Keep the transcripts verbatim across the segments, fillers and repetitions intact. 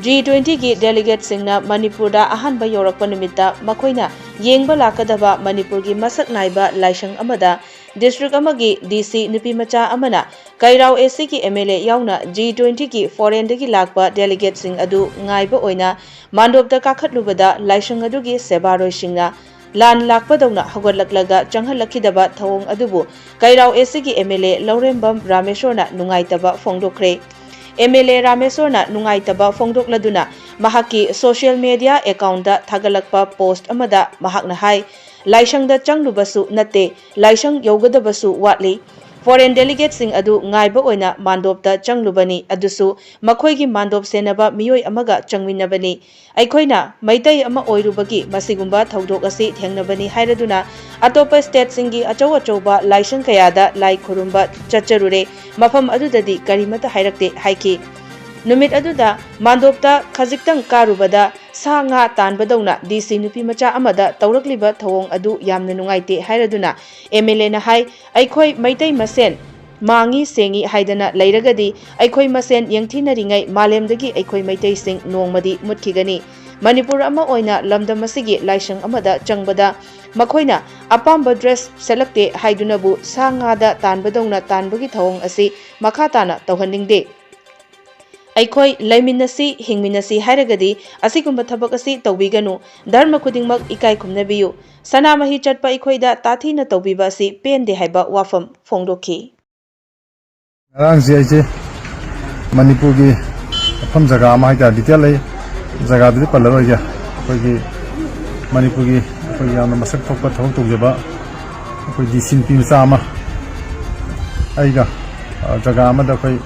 G ꯇ꯭ꯋꯦꯟꯇꯤꯒꯤ ꯗꯦꯂꯤꯒꯦꯠꯁꯤꯡꯅ ꯃꯅꯤꯄꯨꯔꯗ ꯑꯍꯥꯟꯕ ꯌꯧꯔꯛꯄ ꯅꯨꯃꯤꯠꯇ ꯃꯈꯣꯏꯅ ꯌꯦꯡꯕ ꯂꯥꯛꯀꯗꯕ ꯃꯅꯤꯄꯨꯔꯒꯤ ꯃꯁꯛ ꯅꯥꯏꯕ ꯂꯥꯏꯁꯪ ꯑꯃꯗ ꯗꯤꯁꯇ꯭ꯔꯤꯛ ꯑꯃꯒꯤ ꯗꯤ ꯁꯤ ꯅꯨꯄꯤꯃꯆꯥ ꯑꯃꯅ ꯀꯩꯔꯥꯎ ꯑꯦ ꯁꯤꯒꯤ ꯑꯦꯝ ꯑꯦꯜ ꯑꯦ ꯌꯥꯎꯅ ꯖꯤ ꯇ꯭ꯋꯦꯟꯇꯤꯒꯤ ꯐꯣꯔꯦꯟꯗꯒꯤ ꯂꯥꯛꯄ ꯗꯦꯂꯤꯒꯦꯠꯁꯤꯡ ꯑꯗꯨ ꯉꯥꯏꯕ ꯑꯣꯏꯅ ꯃꯥꯟꯗꯣꯞꯇ ꯀꯥꯈꯠꯂꯨꯕꯗ ꯂꯥꯏꯁꯪ ꯑꯗꯨꯒꯤ ꯁꯦꯕꯥꯔꯣꯏꯁꯤꯡꯅ ꯂꯥꯟ ꯂꯥꯛꯄꯗꯧꯅ ꯍꯧꯒꯠꯂꯛꯂꯒ ꯆꯪꯍꯜꯂꯛꯈꯤꯗꯕ ꯊꯧꯑꯣꯡ ꯑꯗꯨꯕꯨ ꯀꯩꯔꯥꯎ ꯑꯦ ꯁꯤꯒꯤ ꯑꯦꯝ ꯑꯦꯜ ꯑꯦ ꯂꯧꯔꯦꯝꯕꯝ ꯔꯥꯃꯦꯁꯣꯔꯅ ꯅꯨꯡꯉꯥꯏꯇꯕ ꯐꯣꯡꯗꯣꯛꯈ꯭ꯔꯦ꯫ ꯑꯦꯝ ꯑꯦꯜ ꯑꯦ ꯔꯥꯃꯦꯁꯣꯔꯅ ꯅꯨꯡꯉꯥꯏꯇꯕ ꯐꯣꯡꯗꯣꯛꯂꯗꯨꯅ ꯃꯍꯥꯛꯀꯤ ꯁꯣꯁꯤꯌꯦꯜ ꯃꯦꯗꯤꯌꯥ ꯑꯦꯀꯥꯎꯟꯗ ꯊꯥꯒꯠꯂꯛꯄ ꯄꯣꯁ꯭ꯠ ꯑꯃꯗ ꯃꯍꯥꯛꯅ ꯍꯥꯏ, ꯂꯥꯏꯁꯪꯗ ꯆꯪꯂꯨꯕꯁꯨ ꯅꯠꯇꯦ, ꯂꯥꯏꯁꯪ ꯌꯧꯒꯗꯕꯁꯨ ꯋꯥꯠꯂꯤ꯫ ꯐꯣꯔꯦꯟ ꯗꯦꯂꯤꯒꯦꯠꯁꯤꯡ ꯑꯗꯨ ꯉꯥꯏꯕ ꯑꯣꯏꯅ ꯃꯥꯟꯗꯣꯞꯇ ꯆꯪꯂꯨꯕꯅꯤ, ꯑꯗꯨꯁꯨ ꯃꯈꯣꯏꯒꯤ ꯃꯥꯟꯗꯣꯞ ꯁꯦꯟꯅꯕ ꯃꯤꯑꯣꯏ ꯑꯃꯒ ꯆꯪꯃꯤꯟꯅꯕꯅꯤ꯫ ꯑꯩꯈꯣꯏꯅ ꯃꯩꯇꯩ ꯑꯃ ꯑꯣꯏꯔꯨꯕꯒꯤ ꯃꯁꯤꯒꯨꯝꯕ ꯊꯧꯗꯣꯛ ꯑꯁꯤ ꯊꯦꯡꯅꯕꯅꯤ ꯍꯥꯏꯔꯗꯨꯅ ꯑꯇꯣꯞꯄ ꯁ꯭ꯇꯦꯠꯁꯤꯡꯒꯤ ꯑꯆꯧ ꯑꯆꯧꯕ ꯂꯥꯏꯁꯪ ꯀꯌꯥꯗ ꯂꯥꯏ ꯈꯨꯔꯨꯝꯕ ꯆꯠꯆꯔꯨꯔꯦ, ꯃꯐꯝ ꯑꯗꯨꯗꯗꯤ ꯀꯔꯤꯃꯠꯇ ꯍꯥꯏꯔꯛꯇꯦ ꯍꯥꯏꯈꯤ꯫ ꯅꯨꯃꯤꯠ ꯑꯗꯨꯗ ꯃꯥꯟꯗꯣꯞꯇ ꯈꯖꯤꯛꯇꯪ ꯀꯥꯔꯨꯕꯗ ꯁꯥ ꯉꯥ ꯇꯥꯟꯕꯗꯧꯅ ꯗꯤ ꯁꯤ ꯅꯨꯄꯤꯃꯆꯥ ꯑꯃꯗ ꯇꯧꯔꯛꯂꯤꯕ ꯊꯧꯑꯣꯡ ꯑꯗꯨ ꯌꯥꯝꯅ ꯅꯨꯡꯉꯥꯏꯇꯦ ꯍꯥꯏꯔꯗꯨꯅ ꯑꯦꯝ ꯑꯦꯜ ꯑꯦꯅ ꯍꯥꯏ, ꯑꯩꯈꯣꯏ ꯃꯩꯇꯩ ꯃꯁꯦꯟ ꯃꯥꯡꯉꯤ ꯁꯦꯡꯉꯤ ꯍꯥꯏꯗꯅ ꯂꯩꯔꯒꯗꯤ ꯑꯩꯈꯣꯏ ꯃꯁꯦꯟ ꯌꯦꯡꯊꯤꯅꯔꯤꯉꯩ ꯃꯥꯂꯦꯝꯗꯒꯤ ꯑꯩꯈꯣꯏ ꯃꯩꯇꯩꯁꯤꯡ ꯅꯣꯡꯃꯗꯤ ꯃꯨꯠꯈꯤꯒꯅꯤ꯫ ꯃꯅꯤꯄꯨꯔ ꯑꯃ ꯑꯣꯏꯅ ꯂꯝꯗꯝ ꯑꯁꯤꯒꯤ ꯂꯥꯏꯁꯪ ꯑꯃꯗ ꯆꯪꯕꯗ ꯃꯈꯣꯏꯅ ꯑꯄꯥꯝꯕ ꯗ꯭ꯔꯦꯁ ꯁꯦꯠꯂꯛꯇꯦ ꯍꯥꯏꯗꯨꯅꯕꯨ ꯁꯥ ꯉꯥꯗ ꯇꯥꯟꯕꯗꯧꯅ ꯇꯥꯟꯕꯒꯤ ꯊꯧꯑꯣꯡ ꯑꯁꯤ ꯃꯈꯥ ꯇꯥꯅ ꯇꯧꯍꯟꯅꯤꯡꯗꯦ꯫ ꯑꯩꯈꯣꯏ ꯂꯩꯃꯤꯟꯅꯁꯤ, ꯍꯤꯡꯃꯤꯟꯅꯁꯤ ꯍꯥꯏꯔꯒꯗꯤ ꯑꯁꯤꯒꯨꯝꯕ ꯊꯕꯛ ꯑꯁꯤ ꯇꯧꯕꯤꯒꯅꯨ꯫ ꯙꯔꯃ ꯈꯨꯗꯤꯡꯃꯛ ꯏꯀꯥꯏ ꯈꯨꯝꯅꯕꯤꯌꯨ꯫ ꯁꯅꯥꯃꯍꯤ ꯆꯠꯄ ꯑꯩꯈꯣꯏꯗ ꯇꯥꯊꯤꯅ ꯇꯧꯕꯤꯕ ꯑꯁꯤ ꯄꯦꯟꯗꯦ ꯍꯥꯏꯕ ꯋꯥꯐꯝ ꯐꯣꯡꯗꯣꯛꯈꯤ꯫ ꯉꯔꯥꯡꯁꯦ ꯑꯩꯁꯦ ꯃꯅꯤꯄꯨꯔꯒꯤ ꯃꯐꯝ ꯖꯒꯥ ꯑꯃ ꯍꯥꯏꯇꯥꯔꯦ, ꯗꯤꯇꯦꯜ ꯑꯩ ꯖꯒꯥꯗꯨꯗꯤ ꯄꯜꯂꯔꯣꯏꯒꯦ꯫ ꯑꯩꯈꯣꯏꯒꯤ ꯃꯅꯤꯄꯨꯔꯒꯤ ꯑꯩꯈꯣꯏ ꯌꯥꯝꯅ ꯃꯁꯛ ꯊꯣꯛꯄ ꯊꯕꯛ ꯇꯧꯖꯕ ꯑꯩꯈꯣꯏ ꯗꯤ ꯁꯤ ꯅꯨꯄꯤ ꯃꯆꯥ ꯑꯃ ꯑꯩꯒ, ꯑ, ꯖꯒꯥ ꯑꯃꯗ ꯑꯩꯈꯣꯏ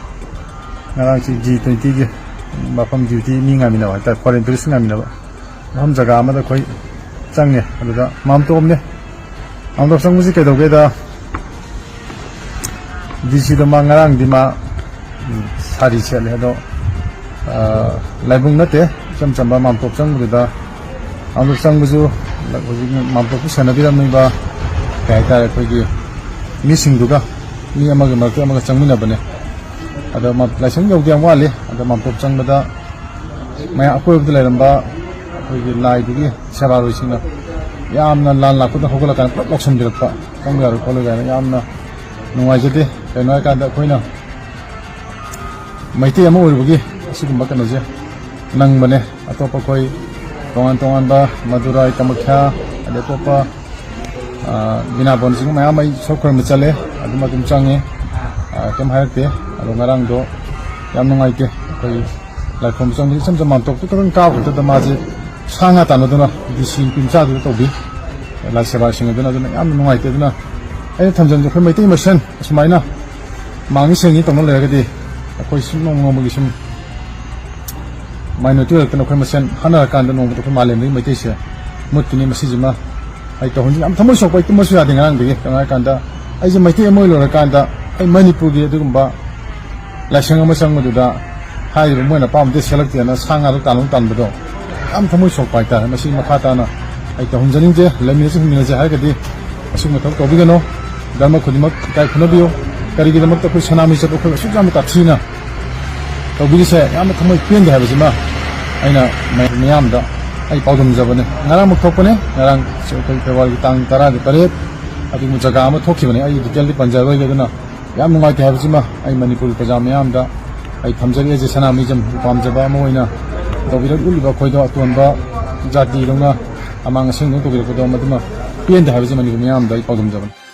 ꯉꯔꯥꯡꯁꯤ ꯖꯤ ꯇ꯭ꯋꯦꯟꯇꯤꯒꯤ ꯃꯐꯝ ꯗ꯭ꯌꯨꯇꯤ ꯃꯤ ꯉꯥꯏꯃꯤꯟꯅꯕ ꯍꯥꯏꯇꯥꯔꯦ, ꯐꯣꯔꯦꯟ ꯇꯨꯔꯤꯁ ꯉꯥꯏꯃꯤꯟꯅꯕ ꯃꯐꯝ ꯖꯒꯥ ꯑꯃꯗ ꯑꯩꯈꯣꯏ ꯆꯪꯉꯦ꯫ ꯑꯗꯨꯗ ꯃꯥꯝꯇꯣꯞꯅꯦ꯫ ꯃꯥꯝꯇꯣꯞ ꯆꯪꯕꯁꯤ ꯀꯩꯗꯧꯒꯦꯗ, ꯗꯤ ꯁꯤꯗꯣ ꯃꯥ ꯉꯔꯥꯡꯗꯤ ꯃꯥ, ꯎꯝ, ꯁꯥꯔꯤ ꯁꯦꯠꯂꯦ꯫ ꯑꯗꯣ, ꯑ, ꯂꯥꯏꯕꯨꯡ ꯅꯠꯇꯦ, ꯏꯆꯝ ꯆꯝꯕ ꯃꯥꯝꯇꯣꯞ ꯆꯪꯕꯗꯨꯗ, ꯃꯥꯝꯇꯣꯞ ꯆꯪꯕꯁꯨ ꯍꯧꯖꯤꯛ ꯃꯥꯝꯇꯣꯞꯀꯤ ꯁꯦꯟꯅꯕꯤꯔꯝꯃꯤꯕ, ꯀꯩ ꯍꯥꯏꯇꯥꯔꯦ, ꯑꯩꯈꯣꯏꯒꯤ ꯃꯤꯁꯤꯡꯗꯨꯒ, ꯃꯤ ꯑꯃꯒꯤ ꯃꯔꯛꯇ ꯑꯃꯒ ꯆꯪꯃꯤꯟꯅꯕꯅꯦ꯫ ꯑꯗꯣ ꯃꯥ-, ꯂꯥꯏꯁꯪ ꯌꯧꯗꯤ ꯌꯥꯝ ꯋꯥꯠꯂꯤ꯫ ꯑꯗꯣ ꯃꯥꯝꯇꯣꯞ ꯆꯪꯕꯗ ꯃꯌꯥꯝ ꯑꯀꯣꯏꯕꯗ ꯂꯩꯔꯝꯕ ꯑꯩꯈꯣꯏꯒꯤ ꯂꯥꯏꯗꯨꯒꯤ ꯁꯦꯕꯥꯔꯣꯏꯁꯤꯡꯅ ꯌꯥꯝꯅ ꯂꯥꯟ ꯂꯥꯛꯄꯗ ꯍꯧꯒꯠꯂꯀꯥꯟꯗ ꯄꯨꯂꯞ ꯂꯧꯁꯤꯟꯕꯤꯔꯛꯄ, ꯆꯪꯕ ꯌꯥꯔꯣꯏ ꯈꯣꯠꯂꯣꯏ ꯀꯥꯏꯅ ꯌꯥꯝꯅ ꯅꯨꯡꯉꯥꯏꯖꯗꯦ꯫ ꯀꯩꯅꯣ ꯍꯥꯏꯔꯀꯥꯟꯗ ꯑꯩꯈꯣꯏꯅ ꯃꯩꯇꯩ ꯑꯃ ꯑꯣꯏꯔꯨꯕꯒꯤ ꯑꯁꯤꯒꯨꯝꯕ ꯀꯩꯅꯣꯁꯦ ꯅꯪꯕꯅꯦ꯫ ꯑꯇꯣꯞꯄ ꯑꯩꯈꯣꯏ ꯇꯣꯉꯥꯟ ꯇꯣꯉꯥꯟꯕ ꯃꯗꯨꯔꯥꯏ, ꯀꯥꯃꯈ꯭ꯌꯥ, ꯑꯗꯩ ꯑꯇꯣꯞꯄ, ꯑ, ꯕꯤꯅꯥꯕꯣꯟꯁꯤꯡ ꯃꯌꯥꯝ ꯑꯩ ꯁꯣꯛ ꯈꯨꯔꯨꯝꯕ ꯆꯠꯂꯦ, ꯑꯗꯨꯝ ꯑꯗꯨꯝ ꯆꯪꯉꯦ, ꯑ, ꯀꯩꯝ ꯍꯥꯏꯔꯛꯇꯦ꯫ ꯑꯗꯣ ꯉꯔꯥꯡꯗꯣ ꯌꯥꯝ ꯅꯨꯡꯉꯥꯏꯇꯦ꯫ ꯑꯩꯈꯣꯏ ꯂꯥꯏ ꯈꯨꯔꯨꯝꯕ ꯆꯪꯕꯗ ꯏꯆꯝ ꯆꯝꯕ ꯃꯥꯟꯇꯣꯞꯇꯨ ꯈꯛꯇꯪ ꯀꯥꯕ ꯈꯛꯇꯗ ꯃꯥꯁꯦ ꯁꯥ ꯉꯥ ꯇꯥꯟꯅꯗꯨꯅ ꯗꯤ ꯁꯤ ꯅꯨꯄꯤ ꯃꯆꯥꯗꯨꯗ ꯇꯧꯕꯤ, ꯂꯥꯏ ꯁꯦꯕꯥꯁꯤꯡ ꯑꯗꯨꯅ꯫ ꯑꯗꯨꯅ ꯌꯥꯝꯅ ꯅꯨꯡꯉꯥꯏꯇꯦ꯫ ꯑꯗꯨꯅ ꯑꯩꯅ ꯊꯝꯖꯅꯤꯡꯕꯁꯦ ꯑꯩꯈꯣꯏ ꯃꯩꯇꯩ ꯃꯁꯦꯟ ꯑꯁꯨꯃꯥꯏꯅ ꯃꯥꯡꯉꯤ ꯁꯦꯡꯉꯤ ꯇꯧꯅ ꯂꯩꯔꯒꯗꯤ ꯑꯩꯈꯣꯏ ꯁꯨꯝ ꯅꯣꯡꯃ ꯅꯣꯡꯃꯒꯤ ꯁꯨꯝ ꯃꯥꯏꯅꯣꯔꯤꯇꯤ ꯑꯣꯏꯔꯛꯇꯅ ꯑꯩꯈꯣꯏ ꯃꯁꯦꯟ ꯍꯥꯠꯅꯔꯀꯥꯟꯗ ꯅꯣꯡꯃꯗ ꯑꯩꯈꯣꯏ ꯃꯥꯂꯦꯝꯗꯒꯤ ꯃꯩꯇꯩꯁꯦ ꯃꯨꯠꯈꯤꯅꯤ꯫ ꯃꯁꯤꯁꯤꯃ ꯑꯩ ꯇꯧꯍꯟꯅꯤꯡꯉꯤ꯫ ꯌꯥꯝ ꯊꯃꯣꯏ ꯁꯣꯛꯄ, ꯑꯩ ꯇꯨꯝꯕꯁꯨ ꯌꯥꯗꯦ ꯉꯔꯥꯡꯗꯒꯤ꯫ ꯀꯩꯅꯣ ꯍꯥꯏꯔꯀꯥꯟꯗ ꯑꯩꯁꯦ ꯃꯩꯇꯩ ꯑꯃ ꯑꯣꯏꯅ ꯂꯣꯏꯔꯀꯥꯟꯗ ꯑꯩ ꯃꯅꯤꯄꯨꯔꯒꯤ ꯑꯗꯨꯒꯨꯝꯕ ꯂꯥꯏꯁꯪ ꯑꯃ ꯆꯪꯕꯗꯨꯗ ꯍꯥꯏꯔꯤꯕ ꯃꯣꯏꯅ ꯑꯄꯥꯝꯕꯗꯤ ꯁꯦꯠꯂꯛꯇꯦꯅ ꯁꯥ ꯉꯥꯗꯣ ꯇꯥꯟꯕ ꯇꯥꯟꯕꯗꯣ ꯌꯥꯝ ꯊꯃꯣꯏ ꯁꯣꯛꯄ ꯍꯥꯏꯇꯥꯔꯦ꯫ ꯃꯁꯤ ꯃꯈꯥ ꯇꯥꯅ ꯑꯩ ꯇꯧꯍꯟꯖꯅꯤꯡꯗꯦ꯫ ꯂꯩꯃꯤꯟꯅꯁꯤ ꯍꯤꯡꯃꯤꯟꯅꯁꯤ ꯍꯥꯏꯔꯒꯗꯤ ꯑꯁꯤꯒꯨꯝꯕ ꯊꯕꯛ ꯇꯧꯕꯤꯒꯅꯨ꯫ ꯙꯔꯃ ꯈꯨꯗꯤꯡꯃꯛ ꯏꯀꯥꯏ ꯈꯨꯝꯅꯕꯤꯌꯨ꯫ ꯀꯔꯤꯒꯤꯗꯃꯛꯇ ꯑꯩꯈꯣꯏ ꯁꯅꯥꯃꯍꯤ ꯆꯠꯄ ꯑꯩꯈꯣꯏ ꯑꯁꯨꯛ ꯌꯥꯝꯅ ꯇꯥꯊꯤꯅ ꯇꯧꯕꯤꯔꯤꯁꯦ? ꯌꯥꯝꯅ ꯊꯃꯣꯏ ꯄꯦꯟꯗꯦ ꯍꯥꯏꯕꯁꯤꯃ ꯑꯩꯅ ꯃꯌꯥꯝꯗ ꯑꯩ ꯄꯥꯎꯗꯝꯖꯕꯅꯤ꯫ ꯉꯔꯥꯡꯃꯛ ꯊꯣꯛꯄꯅꯦ꯫ ꯉꯔꯥꯡ ꯑꯩꯈꯣꯏ ꯐꯦꯕ꯭ꯔꯨꯋꯥꯔꯤꯒꯤ ꯇꯥꯡ ꯇꯔꯥꯒ ꯇꯔꯦꯠ ꯑꯗꯨꯒꯨꯝꯕ ꯖꯒꯥ ꯑꯃ ꯊꯣꯛꯈꯤꯕꯅꯦ꯫ ꯑꯩ ꯗꯤꯇꯦꯜꯗꯤ ꯄꯟꯖꯔꯣꯏꯒꯦ꯫ ꯑꯗꯨꯅ ꯌꯥꯝ ꯅꯨꯡꯉꯥꯏꯇꯦ ꯍꯥꯏꯕꯁꯤꯃ ꯑꯩ ꯃꯅꯤꯄꯨꯔꯒꯤ ꯄ꯭ꯔꯖꯥ ꯃꯌꯥꯝꯗ ꯑꯩ ꯊꯝꯖꯔꯤ꯫ ꯑꯩꯁꯦ ꯁꯅꯥꯃꯍꯤꯖꯝ ꯄꯥꯝꯖꯕ ꯑꯃ ꯑꯣꯏꯅ ꯇꯧꯕꯤꯔꯛꯂꯤꯕ ꯑꯩꯈꯣꯏꯗꯣ ꯑꯇꯣꯟꯕ ꯖꯥꯇꯤꯗꯧꯅ ꯑꯃꯥꯡ ꯑꯁꯦꯡꯗꯧꯅ ꯇꯧꯕꯤꯔꯛꯄꯗꯣ ꯃꯗꯨꯃ ꯄꯦꯟꯗꯦ ꯍꯥꯏꯕꯁꯤ ꯃꯅꯤꯄꯨꯔ ꯃꯤꯌꯥꯝꯗ ꯑꯩ ꯄꯥꯎꯗꯝꯖꯕꯅꯤ꯫